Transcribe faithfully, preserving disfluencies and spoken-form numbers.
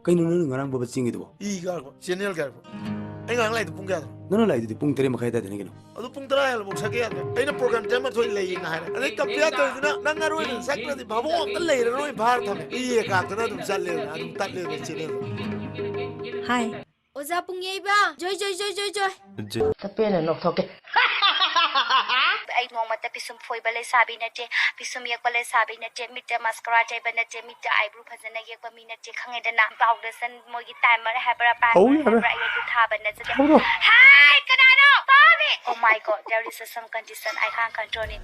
ꯀꯩꯅꯣ ꯅꯪꯅ ꯉꯔꯥꯡ ꯕꯕ ꯆꯦꯟꯒꯤꯗꯨꯕꯣ? ꯏ ꯀꯥꯔꯛꯄ ꯆꯦꯅꯦꯜ ꯀꯥꯔꯛꯄ꯫ ꯑꯩ ꯉꯔꯥꯡ ꯂꯥꯛꯏꯗꯣ ꯄꯨꯡ ꯀꯌꯥꯗꯅꯣ? ꯅꯪꯅ ꯂꯥꯛꯏꯗꯨꯗꯤ ꯄꯨꯡ ꯇꯔꯦꯠ ꯃꯈꯥꯏ ꯑꯗꯨꯋꯥꯏꯗꯅꯤ ꯀꯩꯅꯣ꯫ ꯑꯗꯨ ꯄꯨꯡ ꯇꯔꯥ ꯍꯦꯜꯂꯐꯥꯎ ꯁꯛꯀꯦ ꯌꯥꯗ꯭ꯔꯦ꯫ ꯑꯩꯅ ꯄ꯭ꯔꯣꯒ꯭ꯔꯥꯝ ꯇꯔꯥꯃꯥꯊꯣꯏ ꯂꯩꯌꯦꯅ ꯍꯥꯏꯔꯦ꯫ ꯑꯗꯩ ꯀꯝꯄꯤꯌꯥꯔ ꯇꯧꯔꯤꯗꯨꯅ ꯅꯪ ꯑꯔꯣꯏꯕꯗ ꯁꯛꯇ꯭ꯔꯗꯤ ꯚꯥꯕꯣꯛ ꯑꯝꯇ ꯂꯩꯔꯔꯣꯏ ꯚꯥꯔ ꯊꯝꯃꯦ꯫ ꯏ ꯀꯥꯔꯛꯇꯅ ꯑꯗꯨꯝ ꯆꯠꯂꯦꯗꯅ ꯑꯗꯨꯝ ꯇꯠꯂꯦꯗꯅ ꯆꯦꯅꯦꯜꯗꯣ꯫ ꯍꯥꯏ꯫ ꯑꯣꯖꯥ ꯄꯨꯡꯌꯩꯕ꯫ ꯖꯣꯏ ꯖꯣꯏ ꯖꯣꯏ ꯖꯣꯏ ꯖꯣꯏ꯫ ꯇꯞꯄꯦꯅ ꯅꯣꯛꯊꯣꯛꯀꯦ꯫ ꯑꯩ ꯅꯣꯡꯃꯇ ꯄꯤꯁꯨꯝ ꯐꯣꯏꯕ ꯂꯩꯁꯥꯕꯤ ꯅꯠꯇꯦ, ꯄꯤꯁꯨꯝ ꯌꯦꯛꯄ ꯂꯩꯁꯥꯕꯤ ꯅꯠꯇꯦ, ꯃꯤꯠꯇ ꯃꯁꯀꯔꯥ ꯇꯩꯕ ꯅꯠꯇꯦ, ꯃꯤꯠꯇ ꯑꯥꯏꯕ꯭ꯔꯨ ꯐꯖꯅ ꯌꯦꯛꯄ ꯃꯤ ꯅꯠꯇꯦ, ꯈꯪꯉꯦꯗꯅ? ꯐꯥꯎꯟꯗꯦꯁꯟ ꯃꯣꯏꯒꯤ ꯇꯥꯏꯃꯔ ꯍꯥꯏꯕ꯭ꯔꯥ, ꯍꯧ ꯄꯥꯏꯃꯔ ꯌꯥꯔꯦ꯫ ꯍꯥꯏꯕ꯭ꯔꯥ, ꯑꯩ ꯑꯗꯨ ꯊꯥꯕ ꯅꯠꯆꯗꯦ꯫ ꯍꯧꯔꯣ꯫ ꯍꯥꯏ, ꯀꯅꯥꯅꯣ? ꯇꯥꯕꯤ! Oh my God, there is some condition I can't control it.